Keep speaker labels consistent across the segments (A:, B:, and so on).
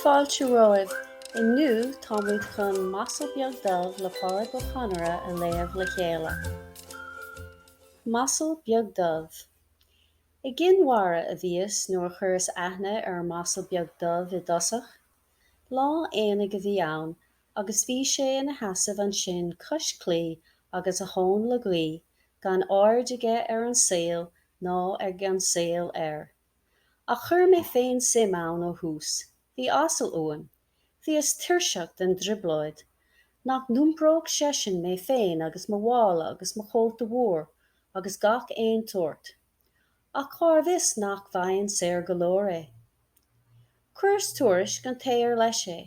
A: Fáilte romhaibh! Inniu tá muid chun M'Asal Beag Dubh le Pádraic Ó Conaire a léamh le chéile. M'Asal Beag Dubh. I gCinn Mhara a bhíos nuair a chuireas aithne ar m'asal beag dubh i dtosach. Lá aonaigh a bhí ann agus bhí sé ina sheasamh ansin cois claí agus a thóin le gaoith, gan aird aige ar an saol ná ag an saol air. Ach chuir mé féin suim ann ó thús. Bhí asal uaim. Bhíos tuirseach den dtrioblóid. Nach n-iompródh seisean mé féin agus mo mhála agus mo chóta mhór agus gach aon tsórt. Ach cárbh fhios nach bhfaighinn saor go leor é. Chuireas tuairisc an té ar leis é.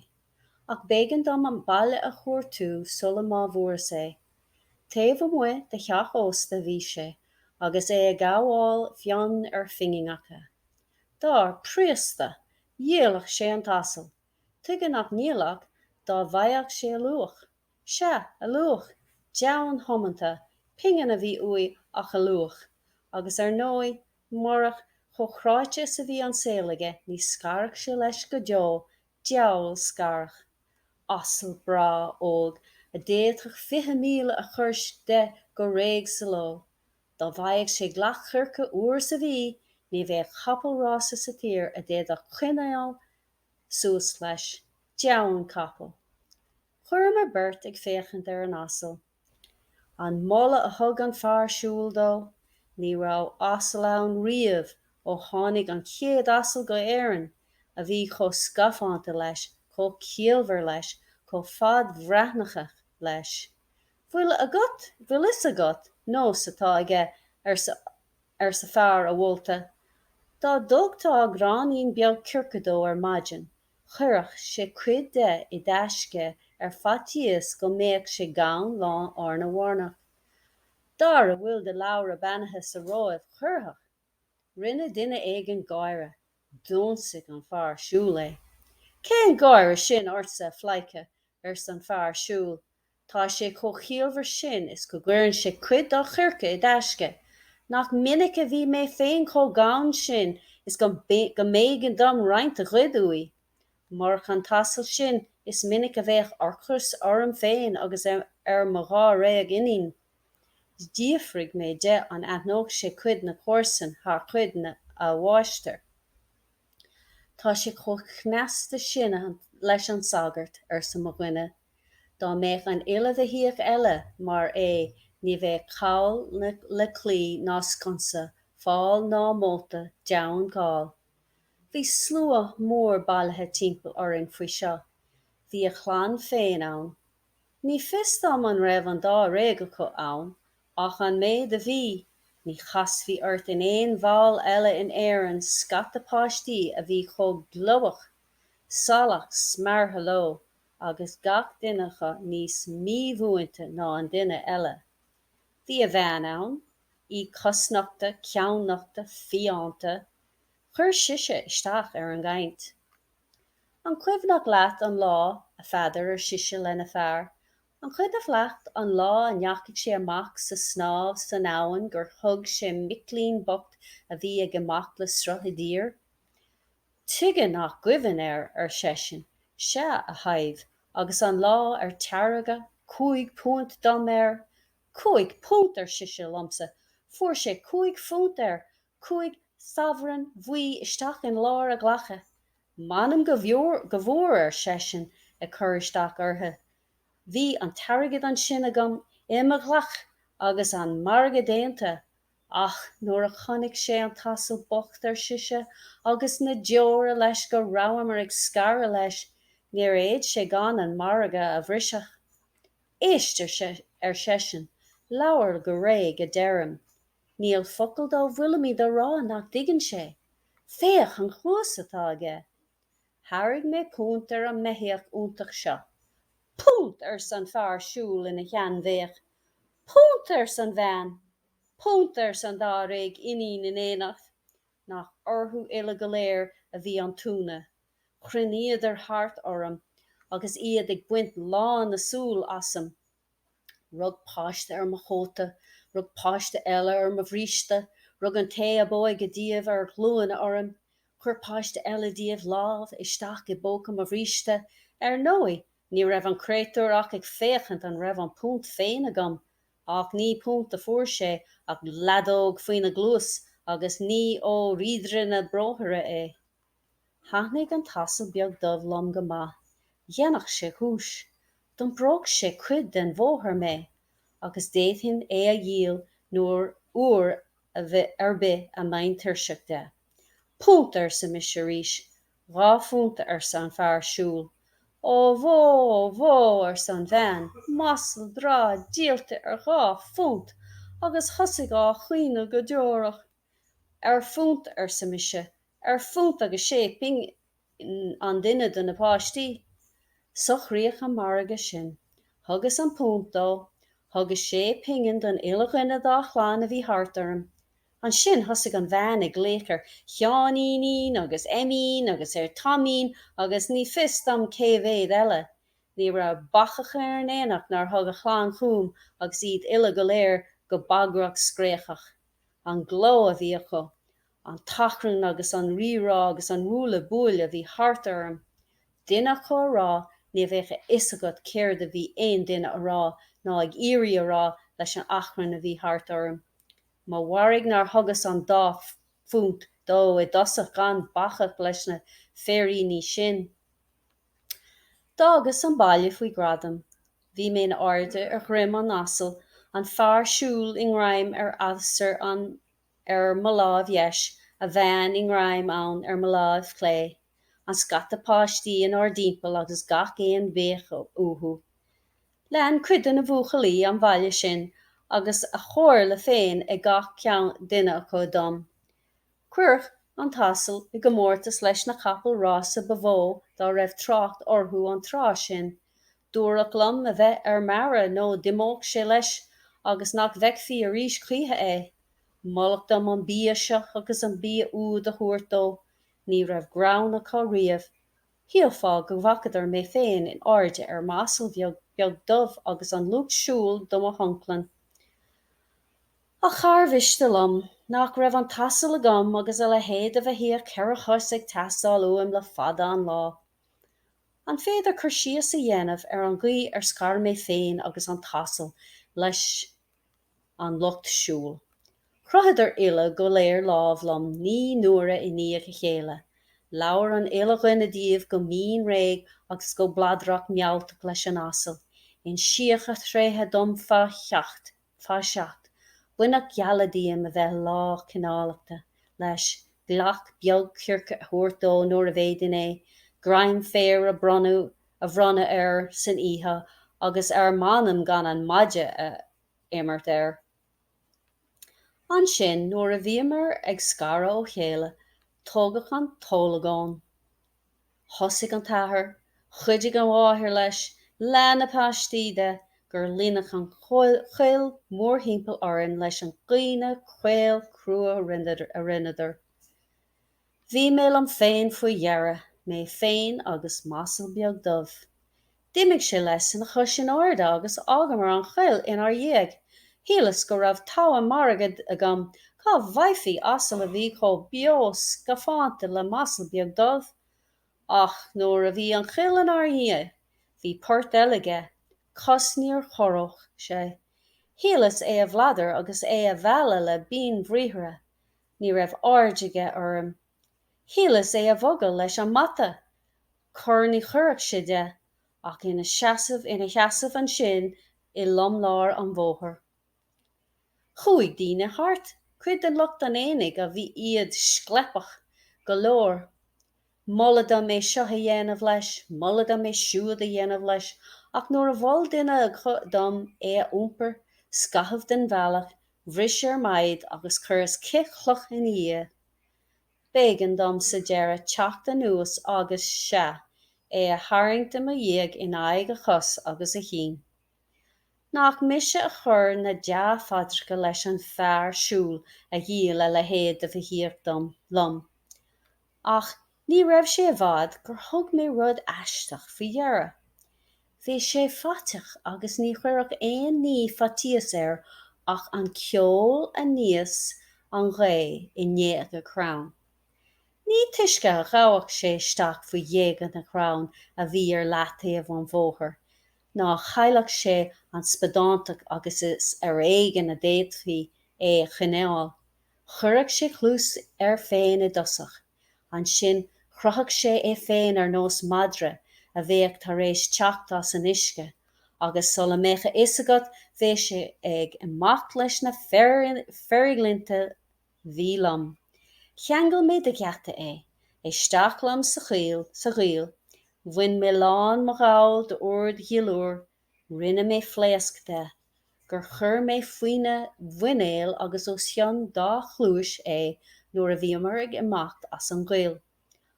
A: Ach b'éigean dom an baile a chuartú sula má bhfuaireas é. Taobh amuigh de theach ósta a bhí sé agus é ag gabháil fionn ar phingineacha. Dar príosta! Dhíolfadh sé an t-asal! Tuige nach ndíolfadh dá bhfaigheadh sé a luach? Sea, a luach! Deamhan thomanta pingin a bhí uaidh ach a luach! Agus ar ndóigh, murach chomh cráite is a bhí an saol aige ní scarfadh sé leis go deo, diabhal scarfadh! Asal breá óg a d'fhéadfadh 20,000 a chur de go réidh sa ló. Dá bhfaigheadh sé glac choirce uair sa mhí, ní bheadh capall rása sa tír a d'fhéadfadh coinneáil suas leis. Deamhan capall. Chuireamar beirt ag féachaint ar an asal. An moladh a thug an fear siúil dó! Ní raibh asal ann riamh ó tháinig an chéad asal go hÉirinn a bhí chomh scafánta leis, chomh ciallmhar leis, chomh fadbhreathnaitheach leis. Bhfuil agat, bhfuil fhios agat, nós atá aige, arsa, arsa fear a mholta, dá dtugtá gráinnín beag coirce dó ar maidin, Chuirfeadh sé cuid de i dtaisce ar faitíos go mbeadh sé gann lá arna mhárnach. Dar a bhfuil de leabhra beannaithe sa Róimh, chuirfeadh! Rinne duine éigin gáire. D'ionsaigh an fear siúil é. Cén gáire sin ortsa, a phleidhce? arsa an fear siúil. Tá sé chomh ciallmhar sin is go gcuireann sé cuid dá choirce i dtaisce. Nach minic a bhí mé féin chomh gann sin is go mb'éigean dom roinnt a ghoid uaidh. Murach an t-asal sin is minic a bheadh ocras orm féin agus ar mo dháréag iníon. D'fhiafraigh mé de an aithneodh sé cuid na comharsan thar chuid a mháistir. Tá sé chomh cneasta sin leis an sagart, arsa mo dhuine. Dá mbeadh an uile bheithíoch eile mar é ní bheadh call le claí ná sconsa, fál ná móta, deamhan call. Bhí slua mór bailithe timpeall orainn faoi seo. Bhí a chlann féin ann. Ní fios dom an raibh an dáréag acu ann Ach an méid a bhí, ní chasfaí ort in aon bhall eile in Éirinn scata páistí a bhí chomh gliobach, salach, smeartha leo, agus gach duine acu níos mímhúinte ná an duine eile. Bhí a bhean ann, í cosnochta, ceannnochta, fiánta. Chuir sise isteach ar an gcaint. An cuimhneach leat an lá, a Pheadair, ar sise lena fear, An cuimhneach leat an lá a ndeachaigh sé amach sa snámh san abhainn gur thug sé micilín bocht a bhí ag imeacht le sruth i dtír? Tuige nach gcuimhin air, ar seisean. Sea, a Shadhbh, agus an lá ar tairgeadh £5 dom air. £5, ar sise liomsa, fuair sé £5 air, cúig sabhran bhuí isteach in lár a ghlaice. M'anam go bhfuair, ar seisean ag cur isteach uirthi. Bhí an t-airgead ansin agam i mo ghlaic agus an margadh déanta, ach nuair a chonaic sé an t-asal bocht, ar sise, agus na deora leis go rabhamar ag scaradh leis, níor fhéad sé gan an margadh a bhriseadh. Éist, ar seisean, labhair go réidh, a deirim. Níl focal dá bhfuilimid a rá nach dtuigeann sé. Féach an chluas atá aige. Thairg mé punt ar an mbeithíoch iontach seo. Punt! arsa an fear siúil ina sheanbhéic. Punt! arsa an bhean. Punt! arsa an dáréag iníon in éineacht. Nach orthu uile go léir a bhí an t-ionadh. Chruinníodar thart orm agus iad ag baint lán na súl asam. Rug páiste ar mo chóta, rug páiste eile ar mo bhríste, rug an té ab óige díobh ar ghlúine orm. Chuir páiste eile díobh lámh isteach i bpóca mo bhríste. Ar ndóigh, ní raibh an créatúr ach ag féachaint an raibh an punt féin agam, ach ní punt a fuair sé ach leadóg faoina ghluais agus ní ó rídire na bróithre é. Thaitnigh an t-asal beag dubh liom go maith. Dhéanfadh sé cúis. D'iompródh sé cuid den bhóthar mé, agus d'fhéadfainn é a dhíol nuair uair ar bith a mbeinn tuirseach de. Punt, arsa mise arís. £2, arsa an fear siúil. Ó bhó, ó bhó, arsa an bhean, m'asal breá díolta ar £2, agus thosaigh á chaoineadh go deorach. Ar phunt, arsa mise, ar phunt agus sé pingin an duine do na páistí. Socraíodh an margadh sin. Thugas an punt dó. Thugas sé pingin don uile dhuine dá chlann a bhí thart orm. Ansin thosaigh an bhean ag glaoch ar Sheáinínín agus Eimín agus ar Taimín agus ní fios dom cé mhéad eile. Ní raibh bacach ar an aonach nár thug a chlann chugam agus iad uile go léir go bagrach scréachach. An gleo a bhí acu! An t-achrann agus an rírá agus an ruaille buaille a bhí thart orm. Duine acu á rá, ní bheadh a fhios agat céard a bhí aon duine a rá ná ag iarraidh a rá leis an achrann a bhí thart orm. Mo mhairg nár thugas an dá phunt dó i dtosach gan bacach leis na féiríní sin. D'fhágas an baile faoi ghradam. Bhí mé in airde ar dhroim an asail, an fear siúil i ngreim ar adhasar an ar mo láimh dheis, a bhean i ngreim ann ar mo láimh chlé, an scata páistí inár dtimpeall agus gach aon bhéic uathu. Lean cuid de na buachaillí an bhaile sin agus a chomhairle féin ag gach duine acu dom. Cuireadh an t-asal i gcomórtas leis na capaill rása ba mhó dá raibh trácht orthu an tráth sin. Dúradh liom a bheith ar m'aire nó d'imeodh sé leis agus nach bhfeicfí arís choíche é. Moladh dom an bia seo agus an bia úd a thabhairt dó. Ní raibh greann acu riamh. Shílfeá go bhfacadar mé féin in airde ar m'asal beag dubh agus an lucht siúil do mo thionclann. Ach char mhiste liom nach raibh an t-asal agam agus a leithéid de bheithíoch cheithre chos ag teastáil uaim le fada an lá. An féidir cur síos a dhéanamh ar an gcaoi ar scar mé féin agus an t-asal leis an lucht siúil? Chroitheadar uile go léir lámh liom naoi n-uaire i ndiaidh a chéile. Labhair an uile dhuine díobh go mín réidh agus go bladrach mealltach leis an asal. Insíodh a thréithe dom fá sheacht. Fá sheacht, baineadh gealladh díom a bheith lách cineálta leis, glac beag coirce a thabhairt dó nuair a bhféadfainn é, greim féir a bronnadh a bhronnadh air san oíche agus ar m'anam gan an maide a imirt air. Ansin, nuair a bhíomar ag scaradh ó chéile, tógadh an t-olagón. Thosaigh an t-athair, chuidigh an mháthair leis, lean na páistí de, gur líonadh an choill mórthimpeall orainn leis an gcaoineadh caol crua a rinneadar. Bhí mé liom féin faoi dheireadh, mé féin agus m'asal beag dubh. D'imigh sé leis ina chois in airde agus d'fhágamar an choill inár dhiaidh. Shíleas go raibh togha margaidh agam, cá bhfaighfí asal a bhí chomh beo scafánta le m'asal beag dubh? Ach nuair a bhí an choill inár ndiaidh, bhí port eile aige, cos níor chorródh sé. Shíleas é a bhladar agus é a mhealladh le bínn-bhriathra. Ní raibh aird aige orm. Shíleas é a bhogadh leis an mbata. Cor ní chuirfeadh sé de, ach ina seasamh ina sheasamh ansin i lomlár an bhóthair. Chuaigh daoine thart, cuid de lucht an aonaigh a bhí iad scleipeach go leor. Moladh dom é seo a dhéanamh leis, moladh dom é siúd a dhéanamh leis, ach nuair a mhol duine acu dom é a iompar scaitheamh den bhealach, bhris ar m'fhoighid agus chuireas cith chloch ina dhiaidh. B'éigean dom sa deireadh teacht anuas agus, sea, é a tharraingt i mo dhiaidh in aghaidh a chos agus a chinn. Nach mise a chuir na dea-phaidreacha leis an bhfear siúil a dhíol a leithéid de bheithíoch dom, liom. Ach ní raibh sé i bhfad gur thug mé rud aisteach faoi deara. Bhí sé faiteach agus ní chuirfeadh aon ní faitíos air ach an ceol aníos an ghaoth i ngéaga crann. Ní túisce a ghabhadh sé isteach faoi ghéaga na gcrann a bhí ar leataobh ón bhóthar ná chailleadh sé an spadántacht agus is ar éigean a d'fhéadfaí é a choinneáil. Chuireadh sé cluas air féin i dtosach. Ansin chrochfadh sé é féin ar nós madra a bheadh tar éis teacht as an uisce agus sula mbeadh a fhios agat bheadh sé ag imeacht leis na feireaghlinnte Bhí liom. Cheangail mé de gheata é. Isteach liom sa choill, sa gcoill. Bhain mé lán mo ghabhail d'ord dhuilliúir, rinne mé phléasc de, gur chuir mé faoina mhuinéal agus os cionn dá chluais é nuair a bhíomar ag imeacht as an gcoill.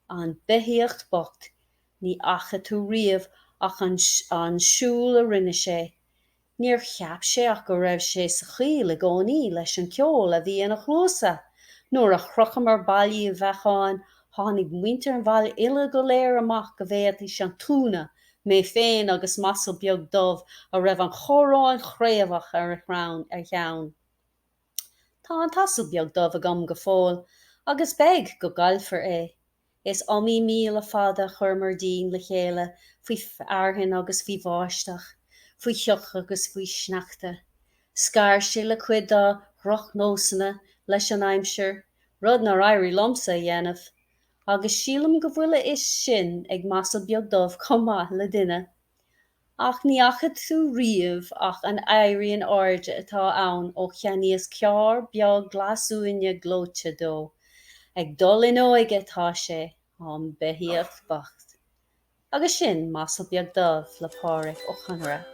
A: An beithíoch bocht, ní fhaca tú riamh ach an an siúl a rinne sé. Níor cheap sé ach go raibh sé sa choill i gcónaí leis an cheol a bhí ina chluasa. Nuair a shroicheamar Baile Uí Bheacháin tháinig muintir an bhaile uile go léir amach go bhféadfaidís an t-ionadh, mé féin agus m'asal beag dubh a raibh an choróin chraobhach ar a cheann. Tá an t-asal beag dubh agam go fóill agus beidh go gcaillfear é. Is iomaí míle fada a chuireamar dínn le chéile faoi fhearthainn agus faoi bháisteach, faoi shioc agus faoi shneachta. Scar sé le cuid dá dhrochnósanna leis an aimsir, rud nár éirigh liomsa a dhéanamh. Agus sílim go bhfuil a fhios sin ag m'asal beag dubh chomh maith le duine. Ach ní fhaca tú riamh ach an éirí in airde atá ann ó cheannaíos carr beag glas uaine gleoite dó. Ag dul in óige atá sé, an beithíoch bocht. Agus sin M'Asal Beag Dubh le Pádraic Ó Conaire.